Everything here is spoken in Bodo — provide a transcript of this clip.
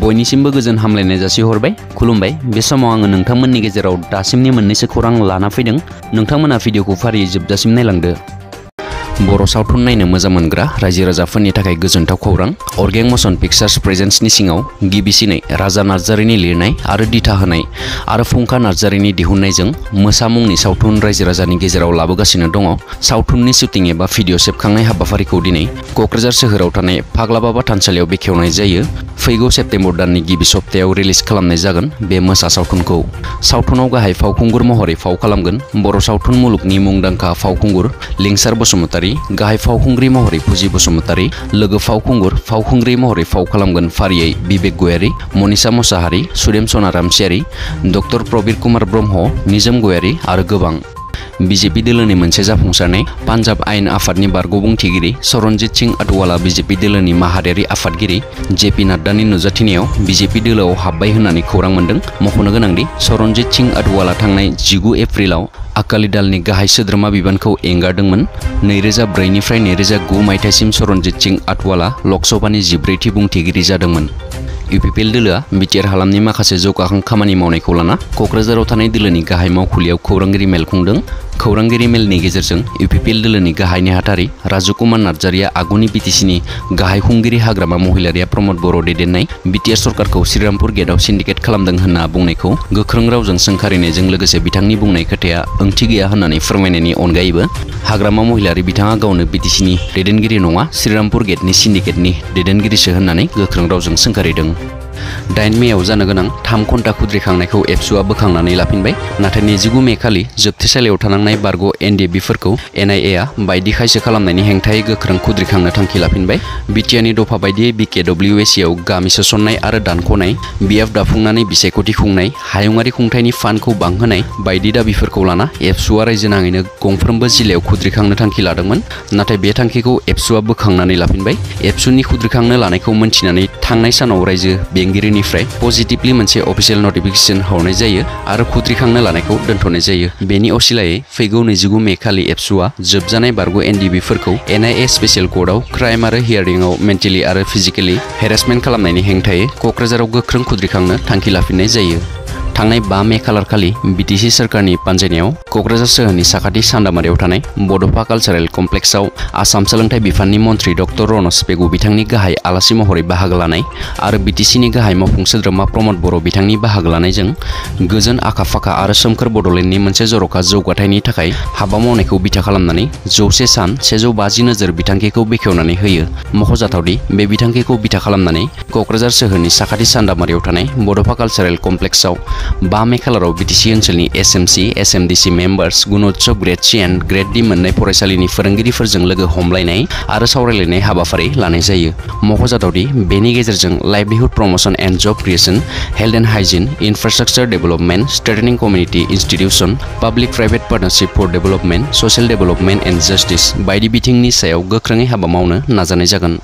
बयनिसिमबो गोजोन हामलायनाय जासिहरबाय खुलुमबाय बे समाव आङो नोंथांमोननि गेजेराव दासिमनि मोननैसो खौरां लाना फैदों नोंथांमोना भिडिअखौ फारियै जोबजासिम नायलांदो बर' सावथुन नायनो मोजां मोनग्रा रायजो राजाफोरनि थाखाय गोजोनथाव खौरां अर्गें मोशन पिक्चार्स प्रेजेन्सनि सिङाव गिबिसिनै राजा नार्जारिनि लिरनाय आरो दिथा होनाय आरो फुंखा नार्जारिनि दिहुननायजों मोसा मुंनि सावथुन रायजो राजानि गेजेराव लाबोगासिनो दङ सावथुननि शुटिं एबा भिडिअ सेबखांनाय हाबाफारिखौ दिनै क'क्राझार सोहोराव थानाय फाग्लाबाबा थानसालियाव बेखेवनाय जायो फैगौ सेप्तेम्बर दाननि गिबि सप्तायाव रिलिज खालामनाय जागोन बे मोसा सावथुनखौ सावथुनाव गाहाय फावखुंगुर महरै फाव खालामगोन बर' सावथुन मुलुगनि मुंदांखा फावखुंगुर लिंसार बसुमतारी गाहाय फावखुंग्रि महरै फुजि बसुमतारी लोगो फावखुंग्रि महरै फाव खालामगोन फारियै बिबेक गयारी मनिषा मोसाहारी सुदेम सनाराम सियारी डक्टर प्रबीर कुमार ब्रह्म निजोम गयारी आरो गोबां BJP दोलोनि मोनसे जाफुंसारनाय पान्जाब आयेन आफादनि बारग' बुंथिगिरि सरनजित सिंह अटवाला BJP दोलोनि माहारियारि आफादगिरि JP नाड्डानि नुजाथिनायाव BJP दोलोआव हाबबाय होननानै खौरां मोन्दों मख'नो गोनांदि सरनजित सिंह अटवाला थांनाय 19 एप्रिलाव आकाली दालनि गाहाय सोद्रोमा बिबानखौ एंगारदोंमोन 2004 निफ्राय 2009 मायथाइसिम सरनजित सिंह अटवाला लकसभानि 14थि बुंथिगिरि जादोंमोन UPPL दोलोआ बिटिआर हालामनि माखासे जौगाखां खामानि मावनायखौ लाना क'क्राझाराव थानाय दोलोनि गाहाय मावखुलियाव खौरांगिरि मेल खुंदों खौरांगिरि मेलनि गेजेरजों UPPL दोलोनि गाहाय नेहाथारि राजु कुमार नार्जारिया आगुनि BTCनि गाहाय खुंगिरि हाग्रामा महिलारिया प्रमद बर' दैदेननाय बिटिआर सरकारखौ श्रीरामपुर गेटआव सिन्डिकेट खालामदों होनना बुंनायखौ गोख्रों रावजों सोंखारिनायजों लोगोसे बिथांनि बुंनाय खोथाया ओंथि गैया होननानै फोरमायनायनि अनगायैबो हाग्रामा महिलारि बिथाङा गावनो BTCनि दैदेनगिरि नङा श्रीरामपुर गेटनि सिन्डिकेटनि दैदेनगिरिसो होननानै गोख्रों रावजों सोंखारिदों 8 मेआव जानो गोनां 3 घन्टा खुद्रिखांनायखौ एबसुआ बोखांनानै लाफिनबाय नाथाय 29 मे खालि जोबथेसालियाव थानांनाय बारग' NDBफोरखौ NIA आ बायदि खायसो खालामनायनि हेंथायै गोख्रों खुद्रिखांनो थांखि लाफिनबाय बिटिआरनि दफा बायदियै BKWSC आव गामि सोसननाय आरो दानख'नाय बिएफ दाफुंनानै बिसायख'थि खुंनाय हायुङारि खुंथायनि फान्डखौ बांहोनाय बायदि दाबिफोरखौ लाना एबसुआ रायजो नाङैनो गंफ्रोमबो जिल्लायाव खुद्रिखांनो थांखि लादोंमोन नाथाय बे थांखिखौ एबसुआ बोखांनानै लाफिनबाय एबसुनि खुद्रिखांनो लानायखौ मोनथिनानै थांनाय सानाव रायजो बेंगिरिनिफ्राय पजिटिभलि मोनसे अफिसियेल नटिफिकेशन हरनाय जायो आरो खुद्रिखांनो लानायखौ दोनथ'नाय जायो बेनि असिलायै फैगौ 29 मे खालि एबसुआ जोबजानाय बारग' NDBफोरखौ NIA स्पेशेल कर्टआव क्राइम आरो हियारिंआव मेन्टेलि आरो फिजिकेलि हेरेसमेन्ट खालामनायनि हेंथायै क'क्राझाराव गोख्रों खुद्रिखांनो थांखि लाफिननाय जायो थांनाय 5 मे खालार खालि BTC सोरखारनि पान्जायनायाव क'क्राझार सोहोरनि साखाथि सान्दामारियाव थानाय बड'फा कालचारेल कमप्लेक्सआव आसाम सोलोंथाइ बिफाननि मन्थ्रि डक्टर रनज पेगु बिथांनि गाहाय आलासि महरै बाहागो लानाय आरो BTCनि गाहाय मावफुं सोद्रोमा प्रमद बर' बिथांनि बाहागो लानायजों गोजोन आखा फाखा आरो सोमखोर बड'लेण्डनि मोनसे जर'खा जौगाथायनि थाखाय हाबा मावनायखौ बिथा खालामनानै 100 सान 150 नोजोर बिथांखिखौ बेखेवनानै होयो मख'जाथावदि बे बिथांखिखौ बिथा खालामनानै क'क्राझार सोहोरनि साखाथि सान्दामारियाव थानाय बड'फा कालचारेल कमप्लेक्सआव 5 मे खालाराव BTC ओनसोलनि SMC SMDC members Gunotsav grade C and grade D मोननाय फरायसालिनि फोरोंगिरिफोरजों लोगो हमलायनाय आरो सावरायलायनाय हाबाफारि लानाय जायो मख'जाथावदि बेनि गेजेरजों livelihood promotion and job creation health and hygiene infrastructure development strengthening community institution public private partnership for development social development and justice बायदि बिथिंनि सायाव गोख्रोङै हाबा मावनो नाजानाय जागोन